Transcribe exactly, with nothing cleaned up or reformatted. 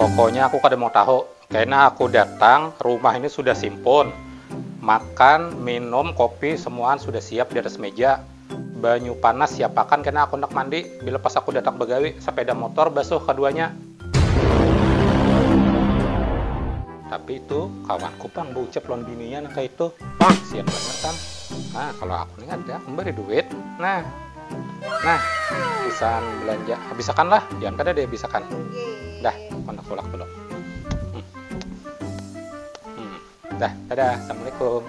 Pokoknya aku kada mau tahu. Kena aku datang, rumah ini sudah simpun. Makan, minum, kopi, semuaan sudah siap di atas meja. Banyu panas siapakan kena aku nak mandi. Bila pas aku datang begawi, sepeda motor basuh keduanya. Tapi itu kawanku pang baucap lawan bininya nang kayak itu. Siap banget kan. Nah, kalau aku ini ada memberi duit. Nah, nah, pisan belanja habisakan lah, jangan kada dihabisakan. Dah, kontak tulak dulu. Hmm. Hmm. Dah, dadah, assalamualaikum.